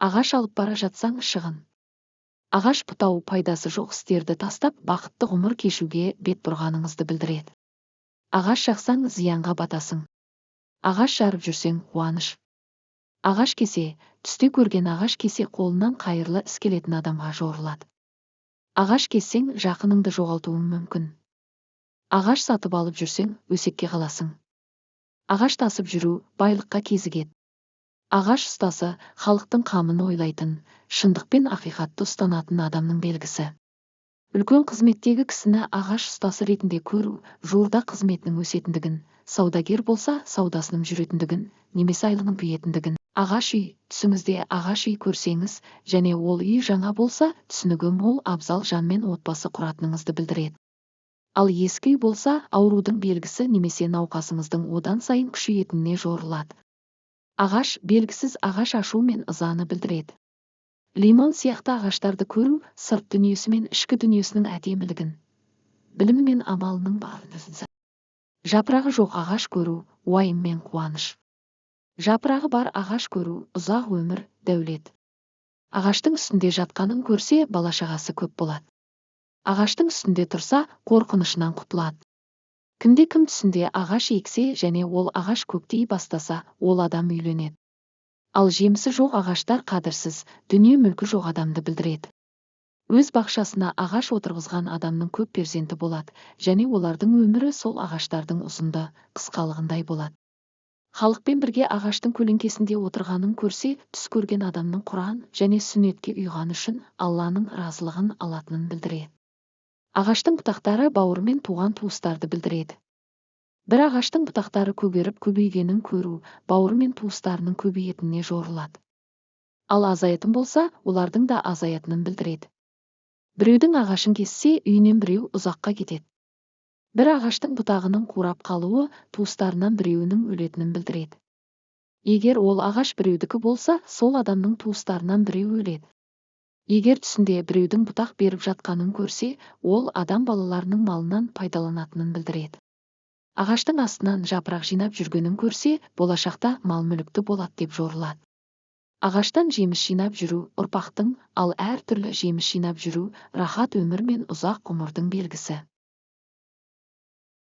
Ағаш алып бара жатсаң, шығын. Ағаш бұтау пайдасы жоқ істерді тастап, бақытты ғұмыр кешуге бет бұрғаныңызды білдіреді. Ағаш жақсаң, зиянға батасың. Ағаш жарып жүрсең, қуаныш. Ағаш кесе, түсте көрген ағаш кесе қолынан қайырлы іс келетін адамға жорылады. Ағаш кессең, жақыныңды жоғалтуың мүмкін. Ағаш сатып алып жүрсең, өсекке қаласың. Ағаш тасып жүру, байлыққа кезігеді. Ағаш ұстасы, халықтың қамын ойлайтын, шындық пен ақиқатты ұстанатын адамның белгісі. Үлкен қызметтегі кісіні ағаш ұстасы ретінде көру, жуырда қызметінің өсетіндігін, саудагер болса, саудасының жүретіндігін, немесе айлығының көбейетіндігін. Ағаш үй, түсіңізде ағаш үй көрсеңіз, және ол үй жаңа болса, түсінігі мол абзал жанмен отбасы құратыныңызды білдіреді. Ал ескі үй болса, аурудың белгісі немесе науқасыңыздың одан сайын күшейетініне жорылады. Ағаш, белгісіз ағаш ашу мен ызаны білдіреді. Лимон сияқты ағаштарды көру, сырт дүниесі мен ішкі дүниесінің әдемілігін, білімі мен амалының барлығын. Жапырағы жоқ ағаш көру, уайым мен қуаныш. Жапырағы бар ағаш көру, ұзақ өмір, дәулет. Ағаштың үстінде жатқанын көрсе, бала-шағасы көп болады. Ағаштың үстінде тұрса, қорқынышынан құтылады. Кімде кім түсінде ағаш ексе және ол ағаш көктей бастаса, ол адам үйленеді. Ал жемісі жоқ ағаштар қадірсіз, дүние мүлкі жоқ адамды білдіреді. Өз бақшасына ағаш отырғызған адамның көп перзенті болады, және олардың өмірі сол ағаштардың ұзынды, қысқалығындай болады. Халықпен бірге ағаштың көлеңкесінде отырғанын көрсе, түс көрген адамның Құран және сүннетке ұйғаны үшін Алланың разылығын алатынын білдіреді. Ағаштың бұтақтары бауырымен туған туыстарды білдіреді. Бір ағаштың бұтақтары көгеріп көбейгенін көру, бауыры мен туыстарының көбейетініне жорылады. Ал азаятын болса, олардың да азаятынын білдіреді. Біреудің ағашын кессе, үйінен біреу ұзаққа кетеді. Бір ағаштың бұтағының қурап қалуы, туыстарынан біреуінің өлетінін білдіреді. Егер ол ағаш біреудікі болса, сол адамның туыстарынан біреу өледі. Егер түсінде біреудің бұтақ беріп жатқанын көрсе, ол адам балаларының малынан пайдаланатынын білдіреді. Ағаштың астынан жапырақ жинап жүргенін көрсе, болашақта мал-мүлікті болады деп жорылады. Ағаштан жеміс жинап жүру, ұрпақтың, ал әр түрлі жеміс жинап жүру, рахат өмір мен ұзақ ғұмырдың белгісі.